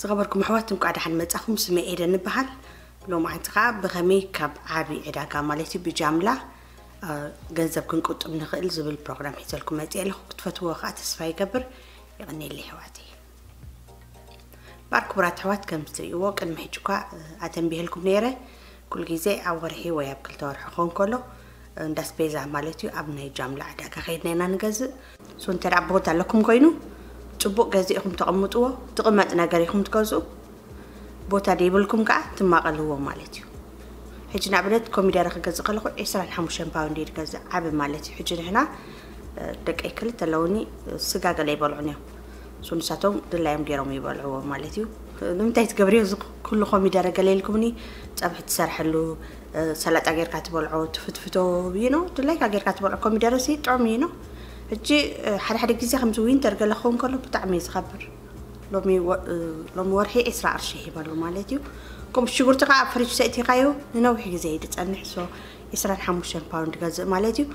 ዝኸበርኩም ኣሕዋት፣ እንኳዕ ደሓን መጻኹም። ስመይ ኤደን እበሃል። ሎማዓንቲ ኸዓ ብኸመይ ካብ ዓቢ ዕዳጋ ማለት እዩ ብጃምላ፣ እ፣ ገንዘብ ክንቁጥብ ንኽእል ዝብል ፕሮግራም ሒዘልኩም መጽእ ኣለኹ። ክትፈትዎ ኸዓ ተስፋ ይገብር። የቐንየለይ ኣሕዋተይ። እምበኣር ክቡራት ኣሕዋት፣ ከም እትርእይዎ ቅድሚ ሕጂ እኳ፣ እ፣ ኣተንቢሀልኩም ነይረ። ኩሉ ግዜ ኣብ ወርሒ ወይ ኣብ ክልተ ወርሒ ክኸውን ከሎ፣ እ፣ እንዳ ኣስቤዛ ማለት እዩ ኣብ ናይ ጃምላ ዕዳጋ ከይድና ኢና ንገዝእ። ሶ እንተ ደኣ ቦታ ኣለኩም ኮይኑ፣ ጽቡቕ ገዚእኹም ተቐምጥዎ፣ ትቕመጥ ነገር ኢኹም ትገዝኡ። ቦታ ደይብልኩም ከኣ ትማቐልዎ ማለት እዩ። ሕጂ ንኣብነት ኮሚደረ ክገዝእ ከለኹ ዒስራን ሓሙሽተን ፓውንድ እየ ዝገዝእ፣ ዓቢ ማለት እዩ። ሕጂ ንሕና፣ እ፣ ደቀይ ክልተ ኣለውኒ፣ እ፣ ስጋ ገለ ይበልዑን እዮም። ሶ ንሳቶም ድላዮም ገይሮም ይበልዕዎ ማለት እዩ። ንምንታይ ትገብርዮ እዚ ኩሉ ኮሚደረ ገለ ኢልኩምኒ፣ ጸብሒ ትሰርሐሉ፣ እ፣ ሰላጣ ጌርካ ትበልዖ፣ ትፍትፍቶ፣ you know፣ ድላይካ ጌርካ ትበልዖ ኮሚደረ ሲ ጥዑም እዩ፣ you know። ሕጂ፣ እ፣ ሓደ ሓደ ግዜ ከምዚ ዊንተር ገለ ክኸውን ከሎ ብጣዕሚ እዩ ዝኸብር። ሎሚ ወ-፣ እ፣ ሎሚ ወርሒ ዒስራ ቅርሺ ሂበሉ ማለት እዩ። ከምኡ ሽጉርቲ ከኣ ኣብ ፍሪጅ ሰእቲኻዮ ንነዊሕ ግዜ እዩ ዝጸንሕ። ሶ ዒስራን ሓሙሽተን ፓውንድ ገዝእ ማለት እዩ።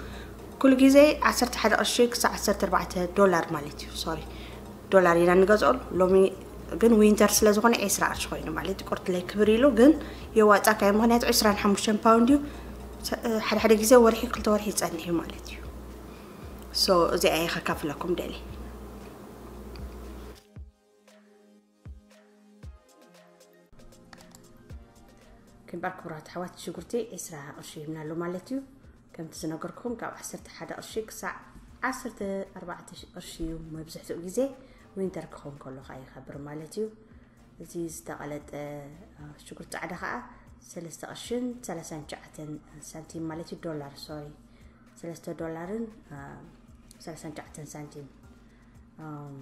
ኩሉ ግዜ ዓሰርተ ሓደ ቅርሺ ክሳዕ ዓሰርተ ኣርባዕተ ዶላር ማለት እዩ። ሶሪ፣ ዶላር ኢና ንገዝኦ። ሎሚ ግን ዊንተር ስለ ዝኾነ ዒስራ ቅርሺ ኮይኑ ማለት እዩ። ቁርትለይ ክብር ኢሉ ግን የዋጻካ እዩ። ምኽንያቱ ዒስራን ሓሙሽተን ፓውንድ እዩ። ሰ-፣ ሓደ ሓደ ግዜ ወርሒ ክልተ ወርሒ ይጸንሕ እዩ ማለት እዩ። ሶ እዚኣ እየ ከካፍለኩም ደልየ። እምበኣር ክቡራት ኣሕዋት ሽጉርቲ ዒስራ ቅርሺ ሂብና ኣሎ ማለት እዩ። ከምቲ ዝነገርኩኹም ካብ ዓሰርተ ሓደ ቅርሺ ክሳዕ ዓሰርተ ኣርባዕተ ቅርሺ እዩ። መብዝሕትኡ ግዜ ዊንተር ክኸውን ከሎ ከኣ ይኸብር ማለት እዩ። እዚ ዝተቐለጠ፣ እ፣ ሽጉርቲ ጻዕዳ ከኣ ሰለስተ ቅርሽን ሰላሳን ትሽዓተን ሳንቲም ማለት እዩ። ዶላር፣ ሶሪ፣ ሰለስተ ዶላርን፣ እ፣ ሰላሳን ትሽዓተን ሳንቲም። እም፣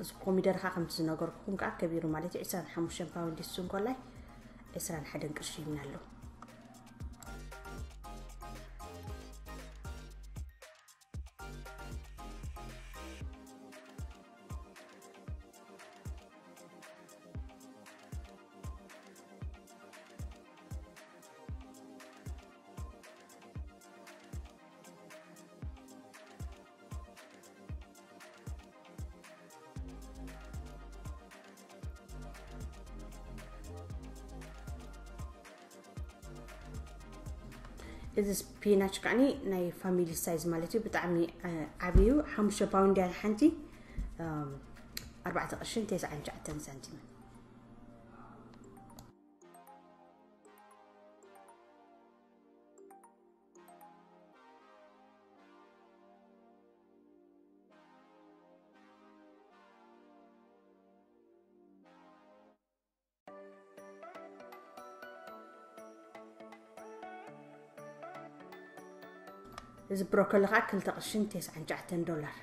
እዚ ኮሚደረ ኸዓ ከምቲ ዝነገርኩኹም ከኣ ከቢሩ ማለት እዩ። ዒስራን ሓሙሽተን ፓውንድ ይሱ እንኮላይ ዒስራን ሓደን ቅርሺ ይብና ኣሎ። እዚ ስፒናች ከዓኒ ናይ ፋሚሊ ሳይዝ ማለት እዩ። ብጣዕሚ፣ እ፣ ዓብዩ ሓሙሽተ ፓውንድ እያ ሓንቲ፣ እም፣ ኣርባዕተ ቅርሽን ተስዓን ትሽዓተን ሳንቲምን። እዚ ብሮኮሊ ኸዓ ክልተ ቅርሽን ተስዓን ትሽዓተን ዶላር።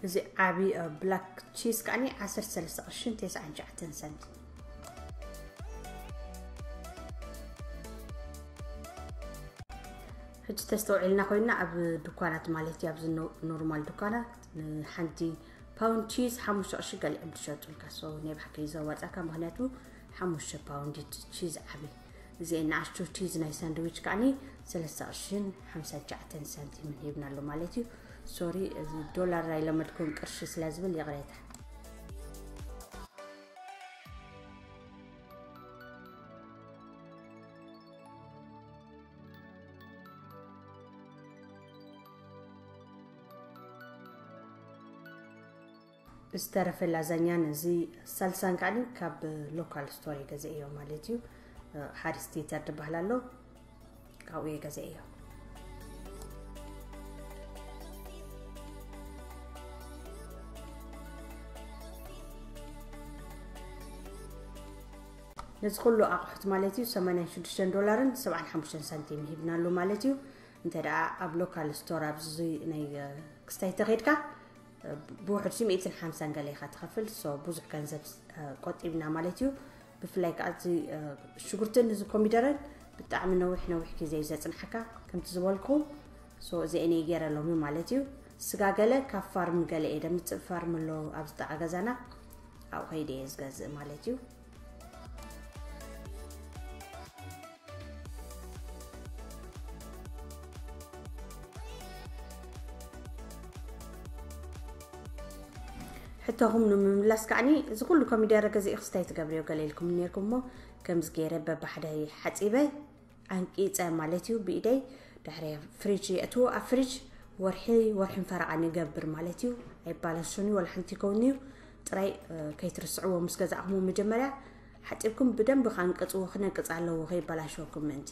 እዚ ዓቢ፣ እ፣ ብላክ ቺዝ ከዓኒ ዓሰርተ ሰለስተ ቅርሽን ተስዓን ትሽዓተን ሳንቲም። ሕጂ ተስተውዒልና ኮይና ኣብ ድኳናት ማለት እዩ፣ ኣብዚ ኖ-፣ ኖርማል ድኳናት ንሓንቲ ፓውንድ ቺዝ ሓሙሽተ ቅርሺ ገሊኦም ትሸጡልካ። ሶ ናይ ብሓቂ እዩ ዘዋጻካ፣ ምኽንያቱ ሓሙሽተ ፓውንድ ቺዝ ዓቢ። እዚ ንኣሽቱ ቺዝ ናይ ሳንድዊች ከዓኒ ሰለስተ ቅርሽን ሓምሳን ትሽዓተን ሳንቲምን ሂብና ኣሎ ማለት እዩ። ሶሪ፣ እዚ ዶላር ኣይለመድኩን ቅርሺ ስለ ዝብል ይቕሬታ። ዝተረፈ ላዛኛን እዚ ሳልሳን ከዓኒ ካብ ሎካል ስቶር እየ ገዚኤዮ ማለት እዩ። ሃሪስ ቲተር ዝበሃል ኣሎ፣ ካብኡ እየ ገዚኤዮ። ነዚ ኩሉ ኣቑሑት ማለት እዩ ሰማንያን ሽዱሽተን ዶላርን ሰብዓን ሓሙሽተን ሳንቲም ሂብናሉ ማለት እዩ። እንተ ደኣ ኣብ ሎካል ስቶር ኣብዚ ናይ ክስታይ ተኸድካ ብውሕድ ሲ ሚእትን ሓምሳን ገለ ኢኻ ትኸፍል። ሶ ብዙሕ ገንዘብ ቆጢብና ማለት እዩ። ብፍላይ ከዓ እዚ ሽጉርትን እዚ ኮሚደረን ብጣዕሚ ነዊሕ ነዊሕ ግዜ እዩ ዘፅንሓካ። ከምቲ ዝበልኩ ሶ እዚአን እየ ገይረ ሎሚ ማለት እዩ። ስጋ ገለ ካብ ፋርም ገለ እየ ደምፅእ። ፋርም ኣሎ ኣብዚ ጥቓ ገዛና፣ ኣብኡ ከይደ እየ ዝገዝእ ማለት እዩ። ሕቶኹም ንምምላስ ከዓኒ እዚ ኩሉ ኮሚደረ ገዚእ ክስታይ ትገብርዮ ገለ ኢልኩም ነርኩም እሞ፣ ከምዚ ገይረ በባሕዳይ ሓፂበ ኣንቂፀ ማለት እዩ ብኢደይ። ድሕሪ ፍሪጅ የእትዎ ኣብ ፍሪጅ ወርሒ ወርሕን ፈረቓን ይገብር ማለት እዩ። ኣይባላሸኒ ወላ ሓንቲ ይከውን እዩ። ጥራይ ከይትርስዕዎ ምስ ገዛእኹም መጀመርያ ሓፂብኩም ብደንብ ካንቅፅዎ ክነቅፅ ኣለዎ ከይባላሸወኩም ምእንቲ።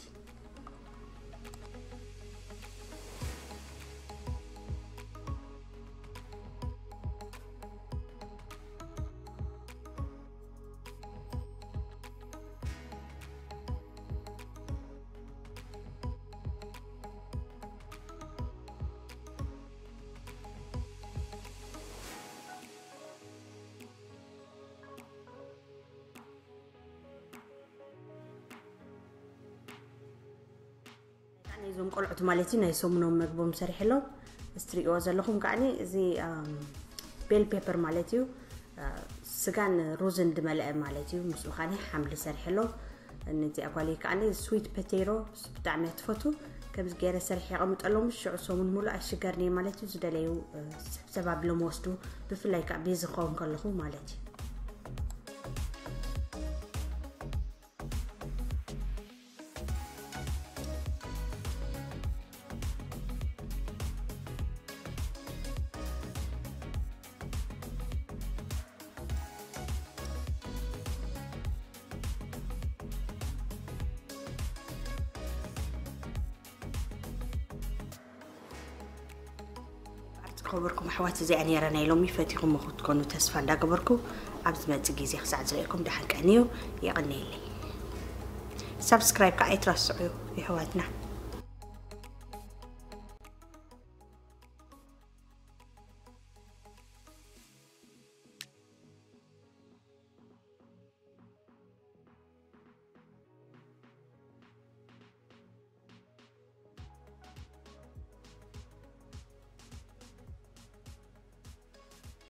እዞም ቆልዑት ማለት እዩ ናይ ሰሙኖም መግቦም ሰሪሐሎም። እስትሪእዎ ዘለኹም ከዓኒ እዚ ቤል ፔፐር ማለት እዩ። ስጋን ሩዝን ድመልአ ማለት እዩ። ምስኡ ከዓኒ ሓምሊ ሰሪሐሎም። እነዚኣ ጓለይ ከዓኒ ስዊት ፖቴሮ ብጣዕሚ እያ ትፈቱ። ከምዚ ገይረ ሰሪሐ የቐምጠሎም። ሽዑ ሰሙን ሙሉእ ኣይሽገርን እየ ማለት እዩ። ዝደለዩ ሰብሰብ ኣቢሎም ወስዱ። ብፍላይ ከዓ ቤዚ ክኸውን ከለኹ ማለት እዩ። ዝኸበርኩም ኣሕዋት፣ እዚኣ ነይራ ናይ ሎሚ። ፈቲኹሞ ክትኮኑ ተስፋ እንዳገበርኩ፣ ኣብ ዝመጽእ ግዜ ክሳዕ ዝርእየኩም ደሓን ቀንዩ። የቐንየለይ። ሳብስክራይብ ከዓ ኣይትረስዑ የሕዋትና።